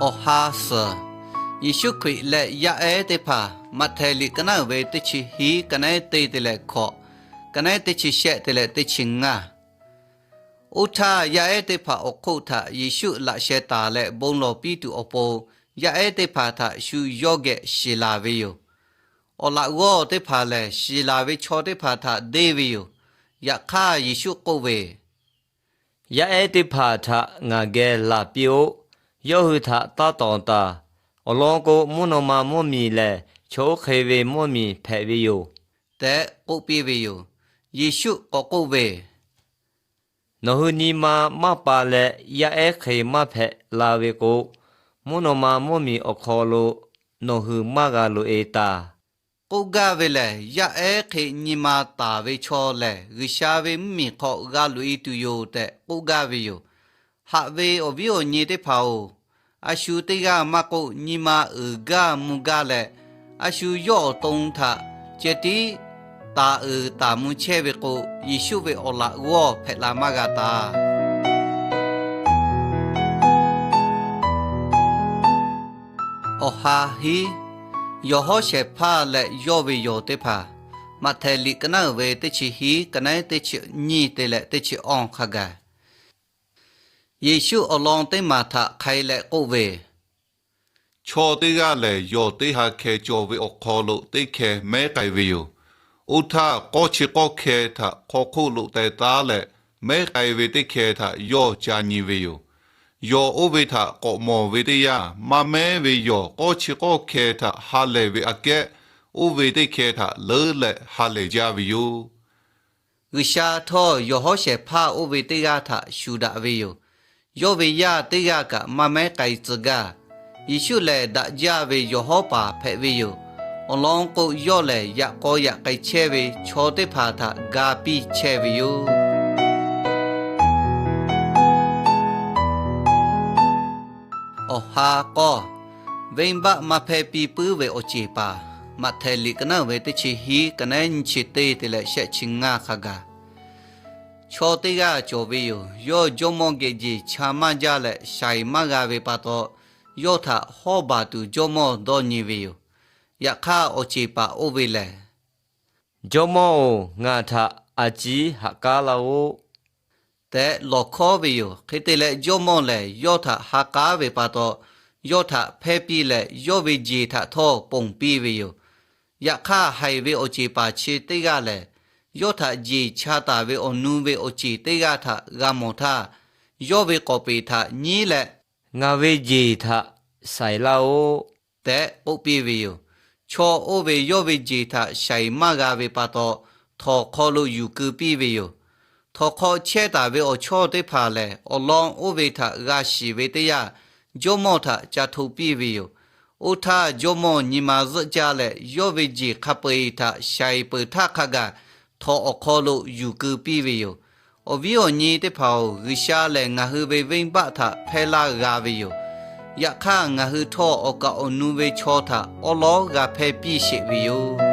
Awˬ ha suhˍ. Yeˍsuˆ Hkriꞈ leh yaˇ ehˉ teˇ hpaˍ. Maꞈhtehˍ liꞈ ka naˉ uiˍ ve teˇ chi hiˉ, ka naˉ teˇ te leh hkawꞈ, ka naˉ teˇ chi shehˆ te leh teˇ chi ngaˇ. Oˇ htaˇ, yaˇ ehˉ teˇ hpaˍ awˬ hk'oˆ htaꞈ Yeˍsuˆ laꞈ sheh taˍ leh bon lawˬ piˇ tuˬ awˬ pon, yaˇ ehˉ teˇ hpaˍ htaꞈ shu yawˇ geh shiˍ laˬ ve yoˬ. Awˬ laꞈ g'awˇ teˇ hpaˍ lehˬ, shiˍ laˬ ve chaw teˇ hpaˍ htaꞈ deˇ ve yoˬ. Yaꞈ hk'aˇ, Yeˍsuˆ k'oˆ ve, Yaˇ ehˉ teˇ hpaˍ htaꞈ ngaˬ geh laˬ piˇ-oˆ. Yawˇ hui htaꞈ taˇ tawˍ taˍ. Awˬ lawn k'o, mvuhˇ naw ma mvuhˇ miˬ lehˬ, chaw oˇ hk'e ve mvuhˇ miˬ hpehꞈ ve yoˬ, tehꞈ k'oˆ piˇ ve yoˬ. Yeˍsuˆ k'awꞈ k'oˆ ve, Nawˬ hui nyi ma maˇ pa leh, yaˇ ehˉ hk'e maˇ hpehꞈ la ve k'o, mvuhˇ naw ma mvuhˇ miˬ awˬ hk'aw lo nawˬ hui maˇ g'a loꞈ-e taˍ. K'oˆ gaˇ ve lehˬ, yaˇ ehˉ hk'e nyi ma taˍ ve chaw lehˬ, G'uiˬsha ve mvuhˇmiˬ hk'aw g'a loꞈ-e tuˬ yoˬ tehꞈ k'oˆ gaˇ ve yoˬ. Haꞈ ve awˬ viˉ awˬ nyi teˇ hpaˍ-oˬ, a shu teˇ g'aˇ maˇ k'oˆ, nyi ma uiˍ gaˇ mvuh gaˇ leh, a shu yawˇ awˬ to htaꞈ ceh tiˉ taˍ uiˍ taˍ mvuh chehˇ ve k'o, Yeˍsuˆ ve awˬ laꞈ g'awˇ hpehꞈ la maˇ g'a taˍ. Awˬ ha hiˉ. Yawˬ hawˉ shehˍ hpaˇ leh yawˇ ve yawˬ teˇ hpaˍ. Maꞈhtehˍ liꞈ ka naˉ uiˍ ve teˇ chi hiˉ, ka naˉ teˇ chi nyiˇ te leh teˇ chi awˇ hk'a gaˬ. Yeˍsuˆ awˬ lawn teˇ maˬ htaꞈ hk'ai leh k'oˆ ve, Chaw teˇ g'aˇ lehˬ, yawˬ teˇ ha hkeh cawˬ ve awˬ hk'aw lo teˇ hkeh mehˉ k'ai ve yoˬ. Oˇ htaˇ, k'awˇ chi k'awˇ hkeh htaꞈ hk'aw hk'oˆ lo teh taˉ leh, mehˉ k'ai ve teˇ hkeh htaꞈ yawˇ ca nyi ve yoˬ. Yawˬ oˇ ve htaꞈ k'awꞈ mawˬ ve teˇ yanˇ, maˇ mehˉ ve yawˬ k'awˇ chi k'awˇ hkeh htaꞈ ha lehˬ ve aꞈ kehˉ, oˇ ve teˇ hkeh htaꞈ leuˉ leh ha lehˬ jaˇ ve yoˬ. G'uiˬsha htawˇ, yawˬ hawˉ shehˍ hpaˇ oˇ ve teˇ g'aˇ htaꞈ shuˍ daꞈ ve yoˬ. Yawˇ ve yaˇ teˇ g'aˇ kaꞈ maˇ mehˉ k'ai tcuh gaˇ. Yeˍsuˆ lehˬ, daꞈ jaˇ ve yawˬ hawˉ paˍ hpehꞈ ve yoˬ. Awˬ lawn k'o, yawˇ lehˬ yaꞈ k'aw yaꞈ k'ai chehˇ ve chaw teˇ hpaˍ htaꞈ ga piˇ chehˇ ve yoˬ. Awˬ ha k'awˇ. Venˇbaˆ maˇ hpehˇ piˇ puiˉ ve awˬ ceˬ paˍ. Maꞈhtehˍ liꞈ ka naˉ uiˍ ve teˇ chi hiˉ, ka naˉ nyiˇ chi teˇ te leh shehˆ chi ngaˇ hk'a gaˬ. Chaw teˇ g'aˇ cawˬ ve yoˬ. Yawˇ jawˇmawˇ geh jeˬ cha maˇ jaˇ leh shaiˍ maˇ g'a ve pa taw, yawˇ htaꞈ hawˉ baˬ tuˬ jawˇmawˇ dawˇ nyi ve yoˬ. Yaꞈ hk'aˇ, awˬ ceˬ paˍ oˇ ve lehˬ, Jawˇmawˇ-oˬ, ngaˬ htaꞈ a ciˉ haꞈ k'aˉ laˇ-oˆ tehꞈ lawˬ hkawˉ ve yoˬ. Hk'e te leh, jawˇmawˇ lehˬ yawˇ htaꞈ ha k'aˉ ve pa taw, yawˇ htaꞈ hpehˇ piˇ leh, yawˇ ve jeˬ htaꞈ htawˇ ponˬ piˇ ve yoˬ. Yaꞈ hk'aˇ, haiˬ ve awˬ ceˬ paˍ chi teˇ g'aˇ lehˬ, yawˇ htaꞈ jeˬ cha taˍ ve awˬ nu ve awˬ ceˬ teˇ g'aˇ htaꞈ g'a mawˬ htaˇ, yawˇ ve k'awˍ peˍ htaꞈ nyiˉ leh, Ngaˬ ve jeˬ htaꞈ shaiˍ laˇ-oˆ tehꞈ k'oˆ piˇ ve yoˬ. Chaw oˇ ve yawˇ ve jeˬ htaꞈ shaiˍ maˇ g'a ve pa taw, htawnˍ hk'aw lo yuˬ keu piˇ ve yoˬ. Htawnˍ hk'aw chehˇ taˍ ve awˬ chawˇ teˇ hpaˍ lehˬ, awˬ lawn oˇ ve htaꞈ g'a shiˍ ve teˇ yanˇ, jawˇmawˇ htaꞈ ca hto piˇ ve yoˬ. Oˇ htaˇ, jawˇmawˇ nyi ma zuhˆ jaˇ leh, yawˇ ve jeˬ hk'a peu-eˬ htaꞈ shaiˍ peuˬ htaˇ hk'a gaˬ, htawnˍ awˬ hk'aw lo yuˬ keu piˇ ve yoˬ. Awˬ viˉ awˬ nyi teˇ hpaˍ-oˬ, G'uiˬsha lehˬ ngaˬ hui ve venˇbaˆ htaꞈ hpehˇ laˇ g'a ve yoˬ. Yaꞈ hk'aˇ, ngaˬ hui htawˇ awˬ kaˍ awˬ nu ve chaw htaꞈ awˉ lawˉ g'a hpehˇ piˇ sheˍ ve yoˬ.